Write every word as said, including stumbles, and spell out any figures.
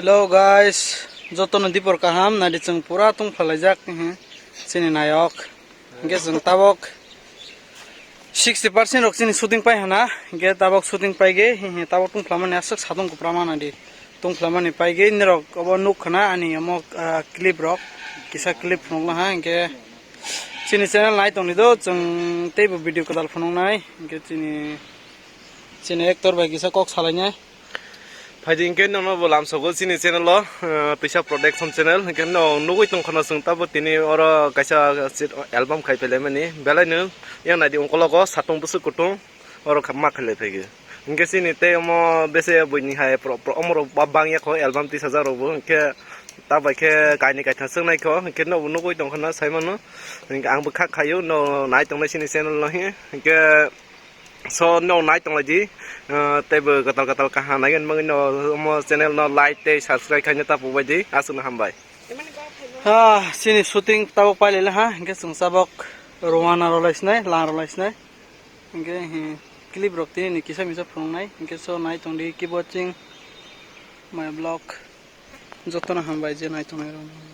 Hello guys, jotono dipor kaham, nadi chwng pura tungphalaijak, mhm, chini nayok. Hingke chwng tabok sixty percent rok chini shooting pai hana, hingke tabok shooting paige, hi hi tabok tungphlamani aswk satung kwpra manadi. Tungphlamani paige, nirok obo nuk khana ani omo, ah, clip rok, kisa clip phunukna ha, hingke chini channel nai tongni do, chwng teibo video kwtal phunuknai, hingke chini, chini actor bai kisa kok salainai. Phaidi hingke nono bo lamsogo chini channel o, eh, Twisa Production channel. Hingke no nugui tongkha no chwng tabo tini oro kaisa album khai pailaimani. Belai no yang naidi ungkologo satung bwswk kutung oro kha ma khailai phaikhe. Hingke chini tei omo bese buini hai pro-, pro-, omorok ba bangya kho album tisajak rokbo. Hingke tabai khe kaini kaitham swk naikho. Hingke no nugui tongkha no saimano. Hingke ang bwkha khaio no nai tongnai chini channel no hi. Hingke So, no nai tonglaidi, ah, teibo gatal gatal kaham nai mangwi no omo channel no like tei subscribe khaina ta pubaidi, aswkno hambai. Ha, chini shooting tabok pailele ha, hingke chwng sabok rwana rwlai sinai, lang rwlai sinai. Hingke, hi, clip rok tini ni kisa misa phunuknai, hingke so nai tongdi, keep watching my vlog. Jotono hambai je nai tongnai rok.